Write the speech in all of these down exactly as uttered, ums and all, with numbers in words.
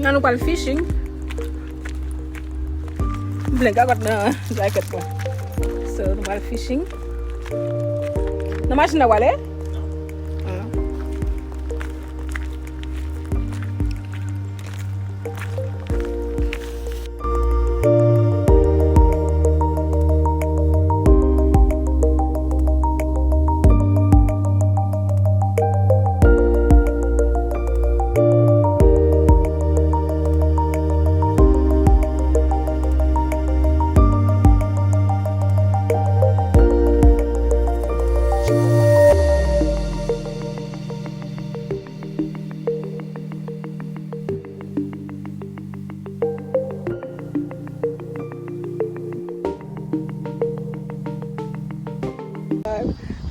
Nan nou pral fishing. M plen gagòt nan jakèt mwen. So, nou pral fishing. Nan machin nan w ale? Ah.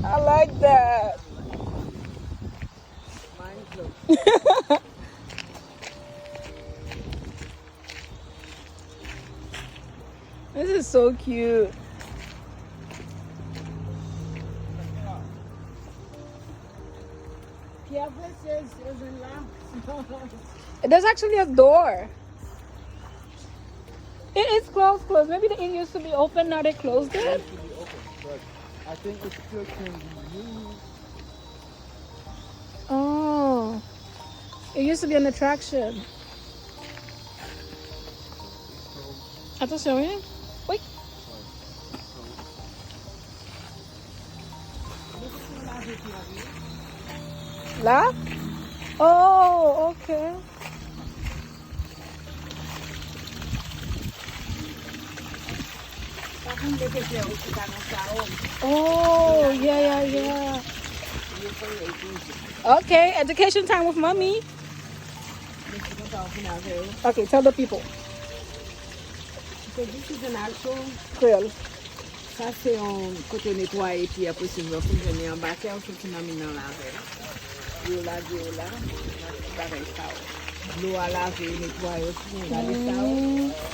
I like that. This is so cute. Pierre Précieux is in la. There's actually a door. It is closed, closed. Maybe it used to be open, now they closed it. It used to be open, but I think it still can be used. Oh. It used to be an attraction. Attention, oui. Oui. Là? Oh, ok. Oh, yeah, yeah, yeah. Okay, education time with mommy. Okay, tell the people. So this is an actual Creole. Sa se yon kote yo netwaye pyè presye lè w fin jwenn li anba tè, ou soti nan min nan lave l. Yo lage yo la, nan ti bagay sa yo. Dlo a lave yo, netwaye yo, si nou gade sa yo,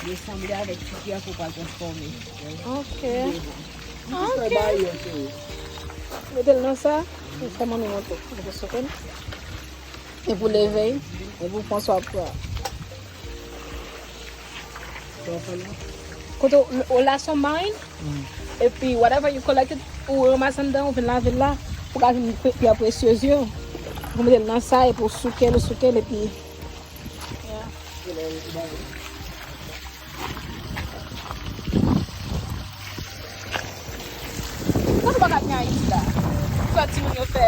yo sanble avèk ti pyè ke w pral transfòme. Ok. Ok. Mete l nan sa, pou fè manmi monte. Mete sou kòn. Epi w leve, epi w pran sa w ap pran. Kote w, w la son mine, epi whatever you collected, ou ranmase anndan, ou vin lave l la, pou ka vin pyè presyez yo. Ou mete l nan sa, epi w souke l, ou souke l, epi, yeah. Sa nou pa ka gen Ayiti la? Fè timoun yo fè.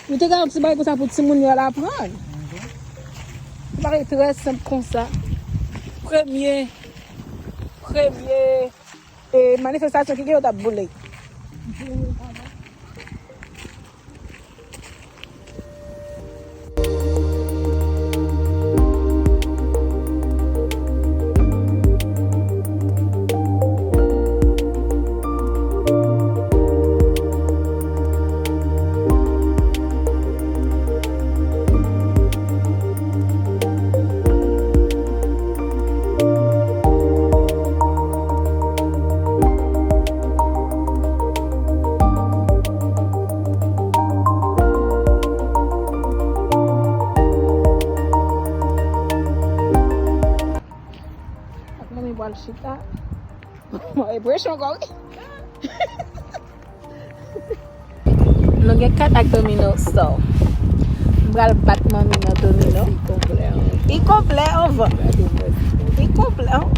Yo te gen yon ti bagay konsa pou timoun yo al aprann. Yon bagay trè senp konsa. Premye, premye, e, manifestasyon ki gen yo t ap boule. Ak manmi pral chita. Mwen e presyon ankò, wi. Nou gen kat ak domino, so. M pral bat manmi nan domino. Li konplè anvan. Li konplè anvan. Li konplè anvan.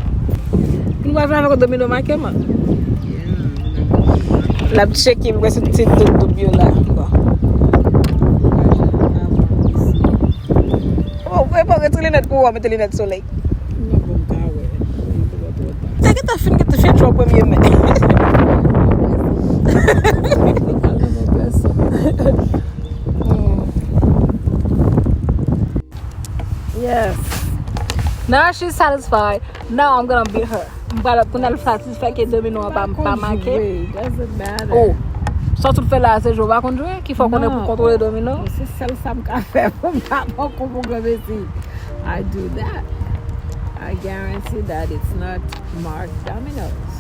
Nou pral fè avèk domino make, man. L ap tcheke m, wè si ti doub doub yo la. Bon. Oh, e pa retire linèt pou w mete linèt solèy. Non, bon, m ka wè. Li twò, twò ta. Te gentan fin, gentan fin jwe premye men. Yes. Now she's satisfied. Now I'm gonna beat her. M pral pou n al satisfè ke domino an pa, pa make. Oh, sa w tout fè la, se jwe w pa konn jwe, ki fè w konnen pou kontwole domino? Non, se sèl sa m ka fè pou m pa pran kou pou granmesi. I do that. I guarantee that it's not marked dominoes.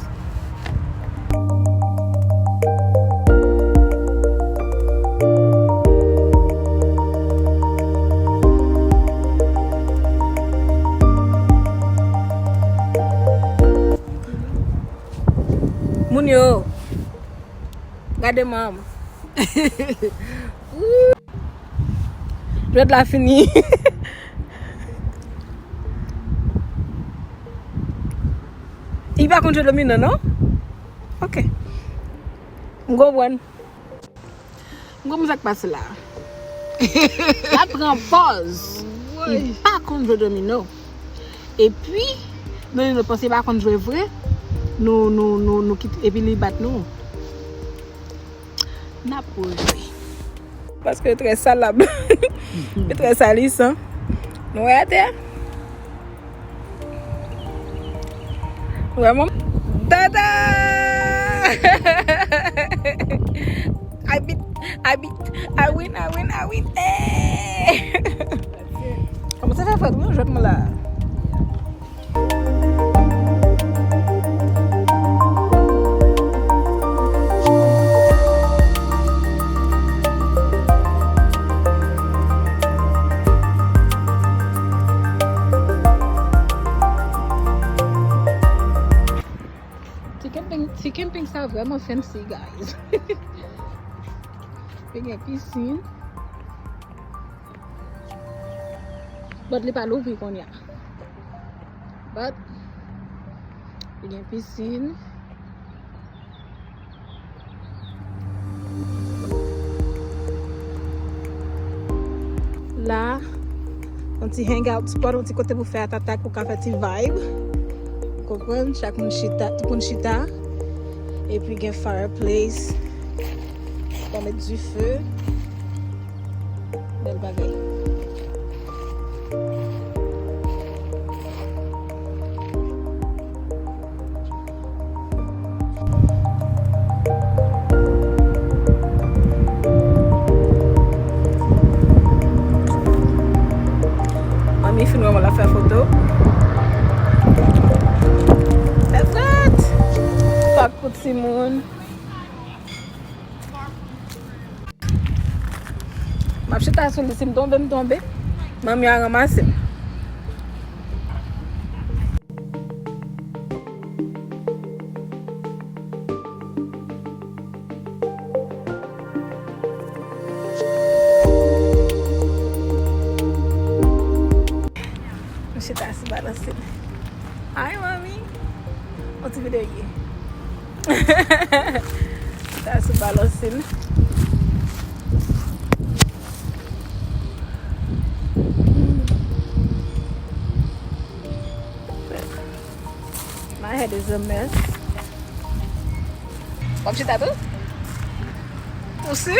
Gade manman. Jwèt la fini. Li pa konn jwe domino, non? Ok. M konprann. M konprann sa k pase la. L ap pran pòz. Li pa konn jwe domino. Epi, domino panse li pa konn jwe vre. Nou, nou, nou, nou kite, epi li bat nou. N ap rejwe. Paske yo trè salab. Yo trè salisan. Nou wè atè a? Vrèman. Tata! I beat, I beat, I win, I win, I win. Hey! Kòman sa fè fèt, wi, jwèt mwen la? Ti camping, ti camping sa vrèman fancy, guys. Li gen pisin. But li pa louvri kounye a. But li gen pisin. La, yon ti hangout spot, yon ti kote pou fè attack, pou ka fè ti vibe. Konprann, chak moun chita, tout moun chita. Epi gen fireplace. Pou met dife. Bèl bagay. Manmi fin wè mwen la fè foto. That's it. Pak pou timoun. M ap chita sou li, si m tonbe, m tonbe. Manmi a ranmase m. M chita sou balanse. Hi, Mommy. On ti videyo ye. Sa sou balanse l. My head is a mess. W ap chita tou? Ou si?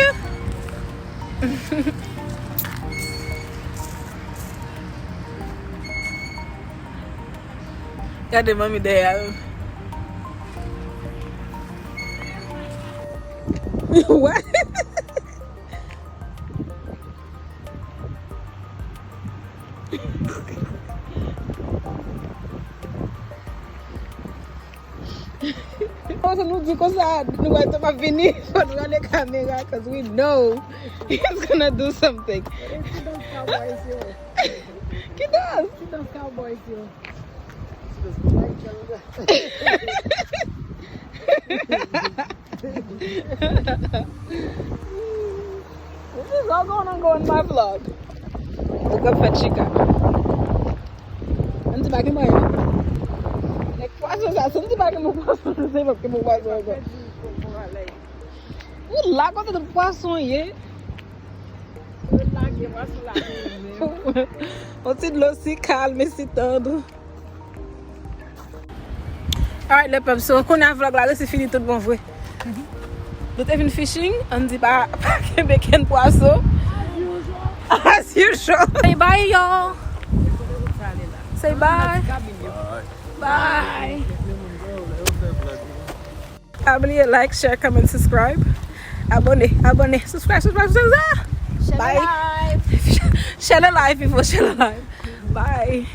Gade manmi dèyè a. What? Konsa nou di konsa, nou wè tan ap vini, fò nou rale kamera, 'cause we know he's gonna do something. Ki dans? Ki dans cowboys yo? This is all gonna go in my vlog. Ou k ap fè chika. Ann di pa gen mwen. Nèg pwason sa, si ann di pa gen mwen pwason, se pa gen mwen pwason ankò. Ou la kote tout pwason ye. Ou lage pwason la menm. On ti dlo si kalm e si tann. Alright, le pèp, so, kounye a vlog la resi fini tout bon vre. Nou te vin fishing, ann di pa, pa kenbe kenn pwason. As usual. Say bye, y'all. Say bye. Bye. Pa bliye like, share, comment, subscribe. Abone, abone, subscribe, subscribe, subscribe. Share the live. Bye. Share the live, people, share the live. Bye.